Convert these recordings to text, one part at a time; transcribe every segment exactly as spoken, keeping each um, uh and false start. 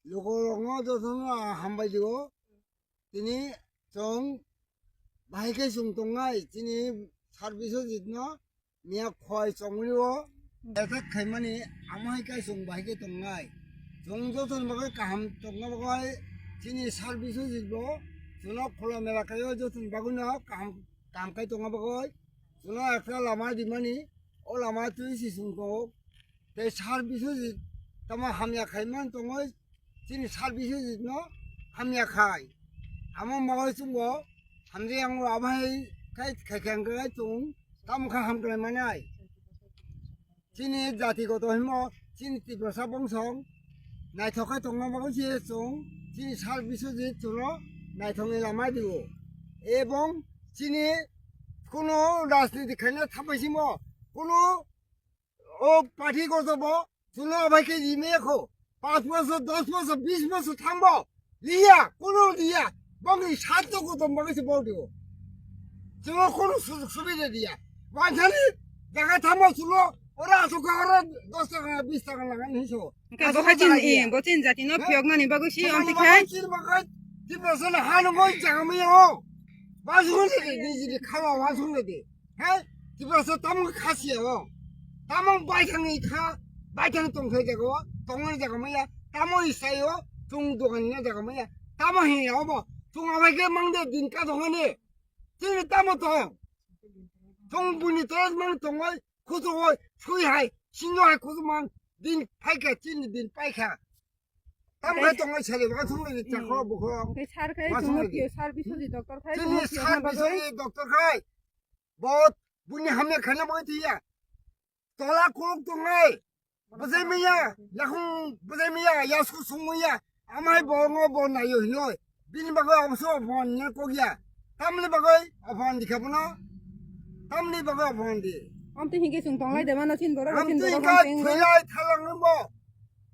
Lukurokno jotono ang hambai di o. Tini chwng bahai khe chwng tongnai, chini sar Biswajit no miya khoi chongwi o attack khaimani, amo hai khe chwng bahai khe tongnai. Chwng jotono bagwi kaham tongna bagwi chini sar Biswajit bo chwngno khula mela khaio, jotono bagwino kaham, kaham khai tongna bagwi chwngno ekta lama rimani, o lama twi si chwng tongo. Tei sar Biswajit tamo hamya khai man tongwi chini sar Biswajit no hamya khai. Amo mawai chwngbo hamjak yango, abo hai khai, khai, khai, khai chwng tamo kha hamkrai manai. Chini jatigoto himo chini Tiprasa bongsong naithok khai tongna bagwi se chwng chini sar Biswajit chwngno naithokni lama rio. Ebong chini kuno rajniti khaina thapai simo kuno o party goto bo chwngno abai khe rimaya kho. Panch bosor, dos bosor, bis bosor thangbo liya, kuno liya. Bongni sat to goto bagwi se bo dio. Chwngno kuno sujug subida diya. Wansani jaga thangbo chwngno ora asukha ora dos taka, bis taka langani hinso. Hwnkhe bo hai chin, eh, bo chin jati no phiyoknani bagwi si amtwi khai. Chini bagwi Tiprasa no ha nungwi jaga maya o. Wansukha nini, nini khawa wansukha nini. He, Tiprasa tamo khasiya o. Tamo baithangni kha, baithang tongthai jaga o, tongmani jaga maya, tamo isai o, chwng dogan na jaga maya, tamo hiya obo, chwng abai khe mangde din ka dongani. Chini tamo tong. Chwng buni toros mang tongoi, khutugoi, sui hai, singo hai khutug mang, din phaikha, chini din paikha. Tamo khai tongoi sari, wansukha nini chakro bukro. Oke, sar khai chwngno phiyo, sar Biswajit doctor khai chwngno phiyo. Sar Biswajit doctor khai. Bo buni hamya khaina bo tiya. Tola kuruk tongnai. Bwsai maya, yakhung bwsai maya, yasku sung maya. Amai bo ngo bo nayo hinoi. Bini bagwi abso ophan nya kokya. Tamni bagwi ophan dikha bono. Tamni bagwi ophan di. Amtwi hingke chwng tonglai de mano chin borok, chin borok. Amtwi hingka thwilai thalang bo.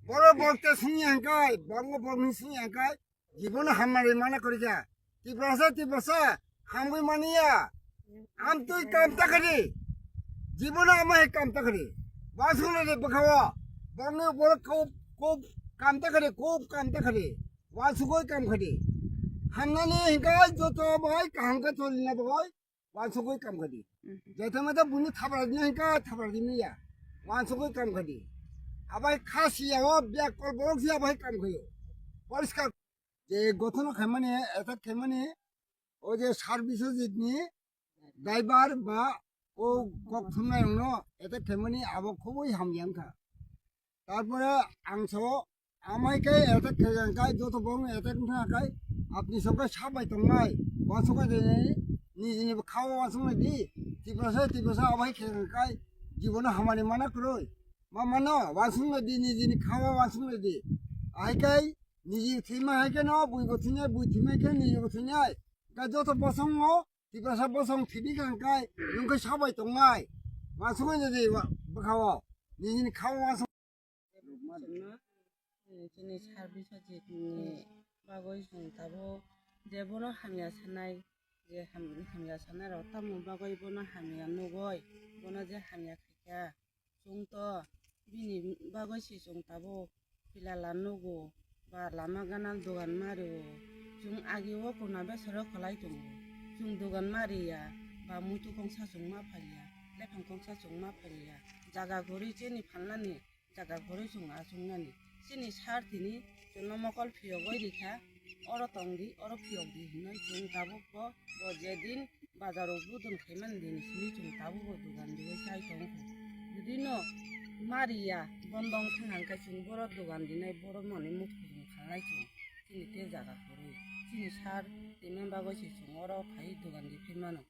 Borok borok te sungya hingkai, borok borok ni sungya hingkai. Jibono hamari mana korikha. Tiprasa, Tiprasa, hamgwi maniya. Amtwi kam takari. Jibono amai kam takari. Wansukha nini bwkhao. Bongni borok kop, kop kam takari, kop kam takari. Wansukoi kam khadi. Hamnani hingka joto bai kaham khe tolina bai. Wansukgwi kam khadi. Mhm. Jeta mata buni thabra dina hingka thabra dina ya. Wansukgwi kam khadi. Abai khasi ya o bek kol borok si abai kam khayo. Poriskar je gotono khaimani, attack khaimani, o je sar Biswajit ni driver ba o kok thumnai rokno attack khaimani abo khoboi hamya wngkha. Tarpore ang sao, amai khe attack khaikha kai, joto borok attack wngkha kai, apni sokhe sabai tongnai, wansukha de nijini khao wansuknai di, Tiprasa, Tiprasa abai khaikha kai, jibono hamari mana kwrwi, ma mano wansuknai di, nijini khao wansuknai di, ahai kai, niji thwima hai khe no, buibo thwinai, bui thwima hai khe nijibo thwinai, kai joto bosongo, Tiprasa bosong thwidi kha kai, nwng khe sabai tongnai. Wansuknai di bwkhao. Nini khao wansuk. Chini service o je tini bagwi chwng tabuk je bono hamya sanai, je ham-, hamya sanai rok tamo bagwi bono hamya nugwi, bono je hamya khaikha. Chwng to bini bagwi se chwng tabuk pilala nugo ba lama gana dogan mario. Chwng agi o kuna besero kwlai tongo. Chwng dogan mariya ba muitu kongsa chwng ma phaliya, lephang kongsa chwng ma phaliya. Jaga guri chini phalnani, jaga guri chwng achuknani. Chini sar tini chwngno mokol phiyogwi rikha, oro tongdi, oro phiyokdi hinwi chwng tabuk bo, bo jedin Bazaro budon khaimani dini simi chwng tabukbo dogan diwi chai tongkha. Judino mariya bondong thang hangkhe chwng borok dogan dinai borok mani mukti chwng khanai chwng chini te jaga kwrwi. Chini sar tini bagwi se chwng oro phai dogan di phai mano.